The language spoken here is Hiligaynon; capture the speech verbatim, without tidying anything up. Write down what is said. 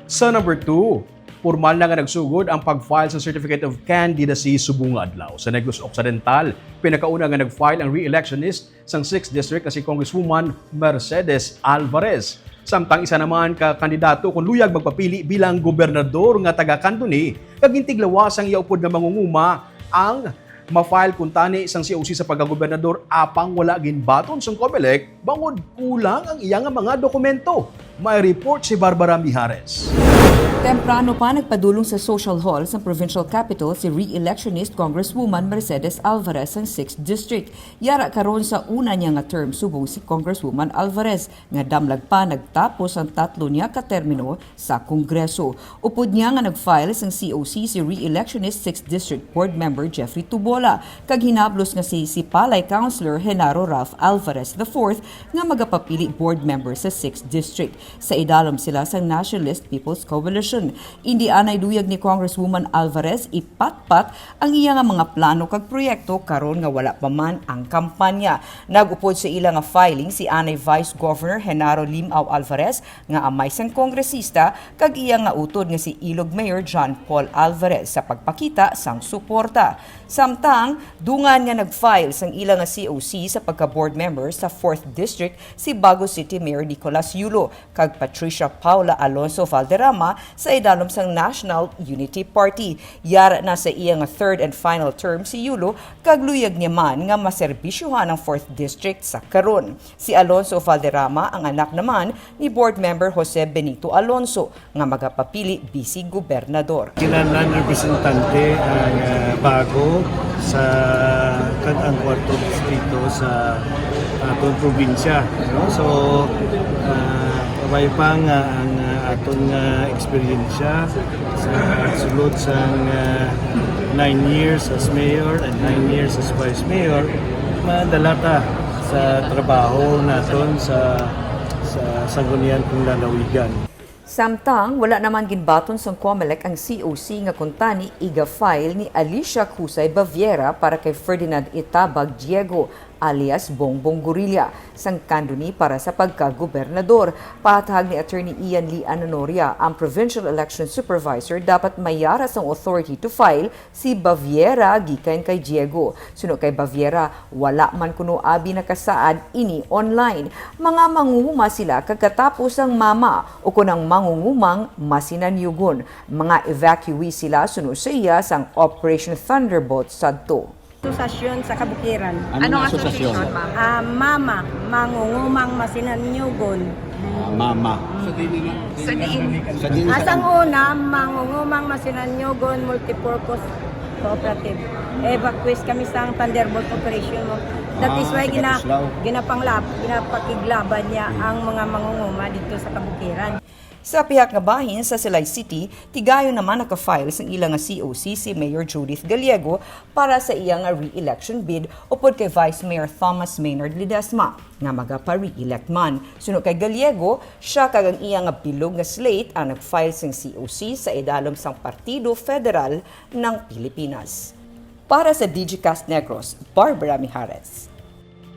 Sa number two, pormal na nga nagsugod ang pag-file sa Certificate of Candidacy subong nga adlaw. Sa Negros Occidental, pinakauna nga nag-file ang re-electionist sang sixth District nga si Congresswoman Mercedes Alvarez. Samtang isa naman ka kandidato kon luyag magpapili bilang gobernador nga taga Candoni, kag gintiglawas ang iya upod nga mangunguma ang ma-file kuntani sang C O C sa pagkagobernador, apang wala ginbaton sang Comelec bangod kulang ang iya nga mga dokumento. May report si Barbara Mijares. Temprano pa nagpadulong sa Social Hall sa Provincial Capitol si re-electionist Congresswoman Mercedes Alvarez sang sixth District. Yara karon sa una niya nga term subong si Congresswoman Alvarez, nga damlag pa nagtapos ang tatlo niya ka termino sa Kongreso. Upod niya nga nag-file sang C O C si re-electionist sixth District Board Member Jeffrey Tubola, kag hinablos nga si Sipalay Councilor Genaro Ralph Alvarez the fourth nga magapapili board member sa sixth District. Sa idalom sila sang Nationalist People's Coalition. Indi anay luyag ni Congresswoman Alvarez ipatpat ang iya nga mga plano kag proyekto karon nga wala pa man ang kampanya. Nag-upod sa ila nga filing si anay Vice Governor Genaro Limao Alvarez nga amay sang kongresista kag iya nga utod nga si Ilog Mayor John Paul Alvarez sa pagpakita sang suporta. Samtang, dungan nga nag-file sang ila nga C O C sa pagka-board member sa fourth District si Bago City Mayor Nicolas Yulo kag Patricia Paula Alonso Valderrama sa idalom sang National Unity Party. Yara na sa iya nga third and final term si Yulo kag luyag niya man nga maserbisyohan ang fourth District sa karon. Si Alonso Valderrama ang anak naman ni Board Member Jose Benito Alonso nga magapapili bisig gobernador. Kinahanglan representante ang ah, bago sa kag ang kwarto distrito sa aton probinsya, no? So, ah, kabay pa nga ang ah, aton nga eksperyensya sa sulod sang ah, nine years as mayor and nine years as vice mayor, madala ta sa trabaho naton sa sa Sangguniang Panlalawigan. Samtang, wala naman ginbaton sang Comelec ang C O C nga kuntani iga-file ni Alicia Cusay Baviera para kay Ferdinand Itabag Diego, alias Bongbong Gorilla, sang Candoni para sa pagkagobernador. Pahatag ni Attorney Ian Lee Ananoria, ang Provincial Election Supervisor dapat may yara sang authority to file si Baviera gikan kay Diego. Suno kay Baviera, wala man kuno abi nakasaad ini online. Mga mangunguma sila kagkatapos ang mama o kon ang mangungumang masinanyugon. Mga evacuee sila suno sa iya sang Operation Thunderbolt sadto. Asosasyon sa Kabukiran. Anong asosasyon? Ah, mama, mangungumang masinanyugon. Ah, mama. Sa diin? Sa diin? Asang una, mangungumang masinanyugon multipurpose cooperative. Evacuees kami sa Thunderbolt operation mo. That is Ah, why sa gina, Katislaw. ginapanglab, ginapakiglaban niya ang mga mangunguma dito sa Kabukiran. Sa pihak nga bahin sa Silay City, tigayon naman naka-file sang ila nga C O C si Mayor Judith Gallego para sa iya nga re-election bid upod kay Vice Mayor Thomas Maynard Ledesma nga magapa-re-elect man. Suno kay Gallego, siya kag ang iya nga bilog nga slate ang nag-file sang C O C sa idalom sang Partido Federal ng Pilipinas. Para sa Digicast Negros, Barbara Mijares.